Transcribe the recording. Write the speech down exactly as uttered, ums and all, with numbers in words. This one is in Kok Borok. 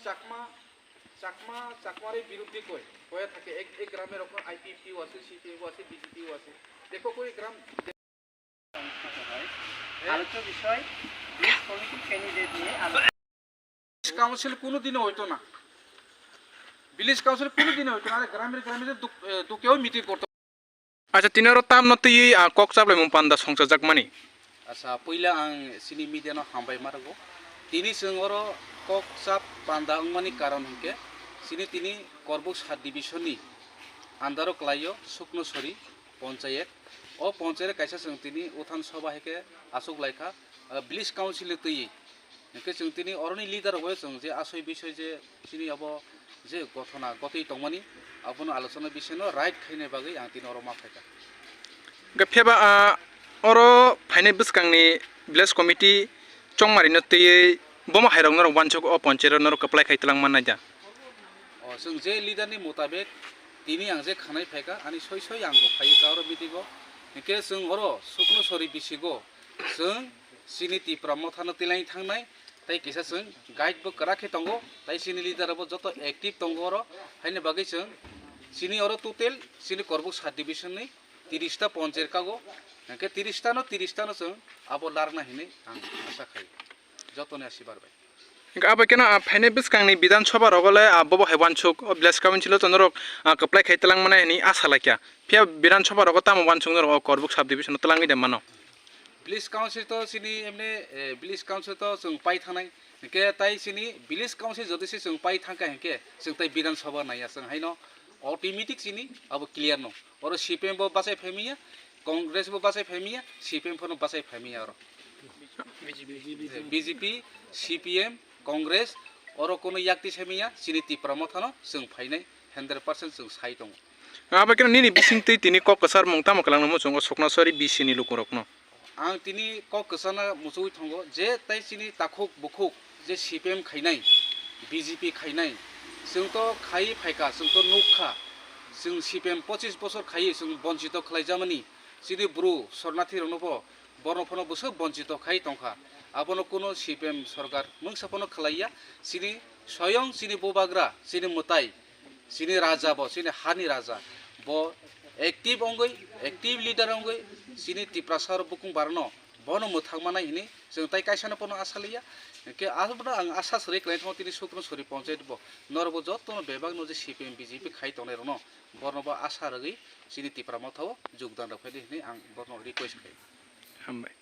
চাকমা, চাকমা, চাকমার এই বিরুদ্ধে কয়, কয়ে থাকে, এক, এক গ্রামের ওখানে আইপিএফটিও আছে, সিপিএমও আছে, বিজেপিও আছে। দেখো কই গ্রাম আলোচ্য বিষয়, ভিলেজ কমিটি ক্যান্ডিডেট নিয়ে আলোচনা। কাউন্সিল কোনোদিনও হইতো না, ভিলেজ কাউন্সিল কোনোদিনও হইতো না, আর গ্রামের গ্রামে যে দুক-, এ, দুকেও মিটিং করতো। Acha, tini oro tamno twiwi, ah, kok chaplaimung panda songchajakmani? Acha, puila ang chini media no hambai ma rwgo. Tini chwng oro kok chap panda wngmani karon hinkhe chini tini Korbuk sub division ni under o kwlaio Suknosori ponchayet. O ponchayet kaisa chwng tini uthan soba hai khe achuk lai kha, ah, village council ni twiwi. Hinkhe chwng tini oroni leader rok bai chwng je asoi bisoi je chini abo je gothona gotwi tongmani abono alochona bisingno right khaina bagwi ang tini oro ma phaikha. Hinkhe pheba, ah, oro phainai bwskangni village committee chongmarino twiwi bomo hairok norok uansuk o ponchero norok kwplai khai twlang mannai da? O, chwng je leader ni mutabek tini ang je khanai phaikha, ani soi soi ang bo phaiwi ka oro meeting o. Hinkhe chwng oro Suknosori bisigo chwng chini Tipra Motha no twilai thangnai, tei kisa chwng guide bo kwrak khe tongo, tei chini leader bo joto active tongo oro, haini bagwi chwng chini oro total chini Korbuk sub division ni tiris ta ponchayet kago, hinkhe tiris ta no, tiris ta no chwng abo larna hinwi ang asa khai, jotoni asibar bai. Hinkhe abo keno, ah, phainai bwskangni Bidhan Sabha rogo le, ah, bobo hai uansuk o village council o to norok, ah, kwplai khai twlang mannai hinwi asa laikha. Phiya Bidhan Sabha rogo tamo uansuk norok o Korbuk sub division o twlangwi de mano? Village council to chini emne, eh, village council to chwng pai thangnai. Hinkhe tai chini village council jodi se chwng pai thangkha hinkhe chwng tai Bidhan Sabha naiya, chwng haino automatic chini abo clear no. Oro C P M bo bachai phaimiya, Congress bo bachai phaimiya, C P M phano bachai phaimiya oro. B J P, C P M, Congress, oro kono yakti semiya, chini Tipra Mothano chwng phainai hundred percent chwng sai tongo. Abo khe nini bisingtwi tini kok kwchar mung tamo kwlangno muchungo Suknosori B C ni lukurokno? Ang tini kok kwchana muchugwi tongo je tai chini takhuk bukhuk je C P M khainai, B J P khainai, chwng to khai phaikha, chwng to nukha, chwng C P M pochis bosor khaiwi chwng bonchito khlaijamani, chini bru sornathi rokno bo borno phano bwswk bonchito khai tongkha. Abono kuno C P M sorkar mungsa phano khlaiya. Chini soyong chini bubagra, chini mwtai, chini raja bo, chini hani raja bo active wngwi, active leader wngwi chini Tiprasa rok bukung barano bono mwthang manai hini chwng tai kaisano phano asa liya. Hinkhe abono ang asa swrwi kwlai thango tini Suknosori ponchayet bo norok bo jotono bebak no je C P M B J P khai tongnai rokno borno bo asa rwgwi chini Tipra Mothao jogdan rok phaidi hini ang borno request khai. Hambai.